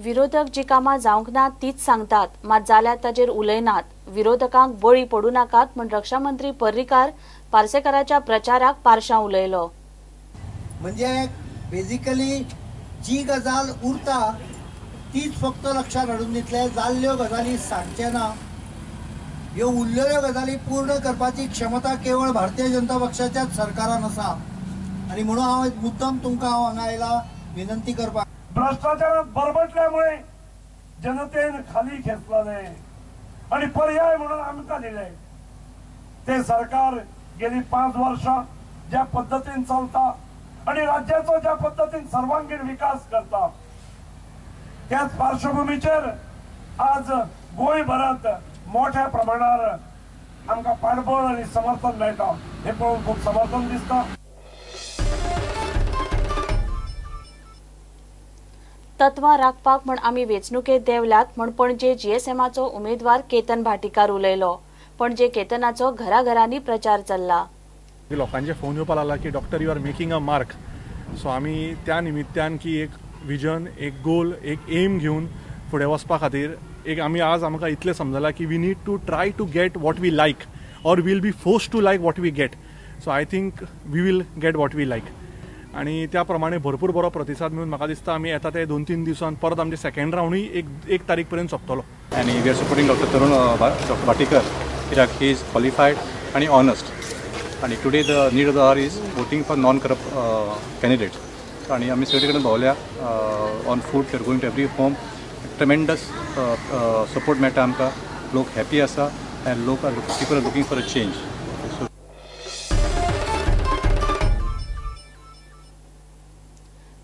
विरोधक जी कामां जावंक ना तीच सांगतात, मात जाल्यार ताचेर उलयनात। विरोधकांक बळी पडूं नाकात म्हूण रक्षामंत्री पर्रीकार पार्सेकाराच्या प्रचाराक पारशां उलयलो। म्हणजे बेजिकली जी गजाल उरता तीच फक्त लक्षात हाडून दितले, जाल्ल्यो गजाली सांगचे ना। ह्यो उरलेल्यो गजाली पूर्ण करपाची क्षमता केवळ भारतीय जनता पक्षाच्याच सरकारान आसा आनी म्हणून हांव मुद्दम तुमकां हांव हांगा आयला विनंती करपाक। भ्रष्टाचारात बरबटल्यामुळे जनतेन खाली खेचले आणि पर्याय म्हणून आमकां दिले। ते सरकार गेली 5 वर्षां ज्या पद्धतीन चलता आणि राज्याचो ज्या पद्धतीन सर्वांगीण विकास करता त्याच पार्श्वभूमीचेर आज गोंयभरात मोठ्या प्रमाणार आमकां पाठबळ आणि समर्थन मेळटा हे पळोवन खूब समर्थन दिसता। तत्वां राखपाक म्हण आमी वेंचणुकेत देंवल्यात म्हण पणजे जीएसएमाचो उमेदवार केतन भाटीकार उलयलो। पणजे केतनाचो घराघरांनी प्रचार चल्ला। लोकांचे फोन येवपाक लागला की doctor you are making a mark. So आमी त्या निमित्तान की एक विजन, एक गोल, एक एम घेवन फुडें वचपा खातीर एक आमी आज आमकां इतलें समजलां की we need to try to get what we like or we'll be forced to like what we get. So I think we will get what we like. आनी त्या प्रमाणे भरपूर बरो प्रतिसाद मेळून म्हाका दिसता आमी येता ते 2-3 दिवसांत परत आमचे सेकंड रावंडूय 1 तारीख पर्यंत सोंपतलो। आनी we are supporting doctor Tarun doctor Bhatikar कित्याक he is qualified आनी ऑनस्ट आनी today the need of the hour is voting for non corrupt candidate. आनी आमी सगळे कडेन भोंवल्या on foot, we are going to every home. Tremendous support मेळटा आमकां, लोक हॅपी आसा आनी लोक are people are looking for a change.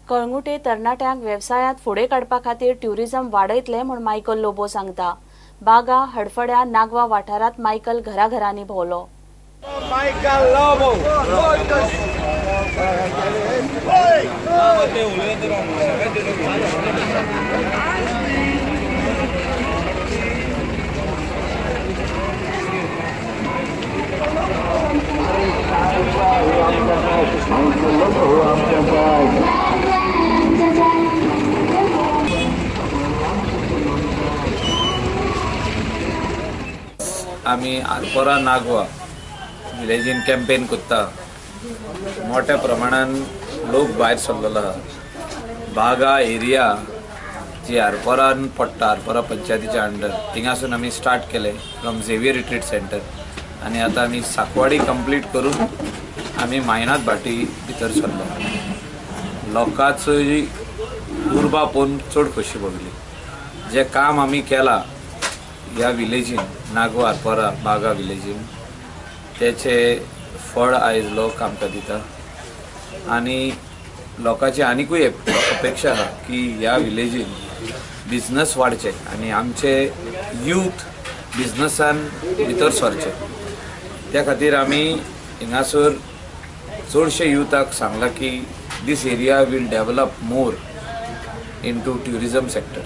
Calangute तरणाट्यांक वेवसायांत फुडें काडपा खातीर ट्युरिझम वाडयतले म्हूण मायकल लोबो सांगता। बागा, हडफड्या, नागवा वाठारांत मायकल घराघरांनी भोंवलो। आमी आरपोरा नागवा विलेजीन कॅम्पेन करता। मोठ्या प्रमाणान लोक भायर सरलेलो आहा। बागा एरिया जी आरपोरान पडटा, आरपोरा पंचायतीच्या अंडर, थिंगासून आमी स्टार्ट केले फ्रॉम झेवियर रिट्रीट सेंटर आनी आतां आमी साकवाडी कंप्लीट करून आमी मायनात भाटी भितर सरलो। लोकांचो उर्बा पळोवन चड खोशी भोगली। जें काम आमी केलां ह्या विलेजीन, नागवा आरपोरा बागा विलेजीन, तेचे फळ आयज लोक आमकां दिता आनी लोकांची आनिकूय अपेक्षा आहा की ह्या विलेजीन बिजनस वाडचे आनी आमचे यूथ बिजनसान भितर सरचे। त्या खातीर आमी हिंगासर चडशे युथाक सांगलां की this area will develop more into tourism sector.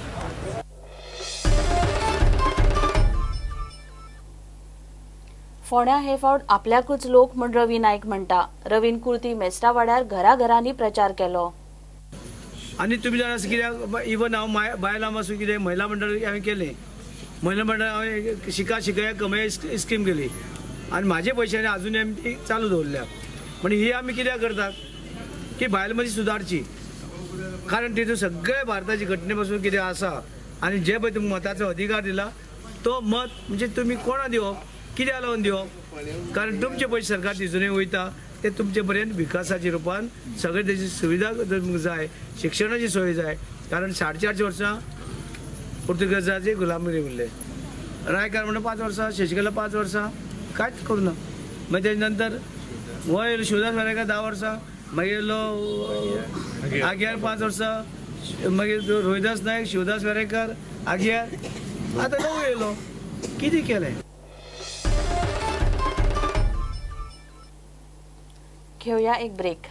फोंड्या हे फावट आपल्याकूच लोक म्हूण रवी नायक म्हणटा। रवीन कुर्ती मेस्टावाड्यार घराघरांनी प्रचार केलो। आनी तुमी जाणा कित्याक इवन हांव बायलां आसूं कितें महिला मंडळ हांवें केलें, महिला मंडळ हांवें शिका शिकया कमया स्कीम केली आनी म्हाजे पयशांनी आजुनूय आमी ती चालू दवरल्या। म्हणजे ही आमी कित्याक करतात की बायल मनीस सुदारची, कारण तितून सगळे भारताची घटने पासून कितें आसा आनी जे पळय तुमकां मताचो अधिकार दिला तो मत म्हणजे तुमी कोणा दिवप, कित्याक लावन दिवप, कारण तुमचे पयशे सरकार तिजूनय वयता ते तुमचे पर्यंत विकासाच्या रुपान सगळे तेची सुविधा तुमकां जाय, शिक्षणाची सोय जाय। कारण 450 वर्सां पुर्तुगेजाची गुलामगिरी उरले, रायकार म्हणून 5 वर्सां, शशिकला 5 वर्सां, कांयच करूं ना। मागीर तेजे नंतर वयर शिवदास वेरेंकार 10 वर्सां, मागीर येयलो आग्यार 5 वर्सां, मागीर रोहिदास नायक, शिवदास वेरेंकार, आग्यार, आतां नवो येयलो, कितें केलें? घेऊया एक ब्रेक।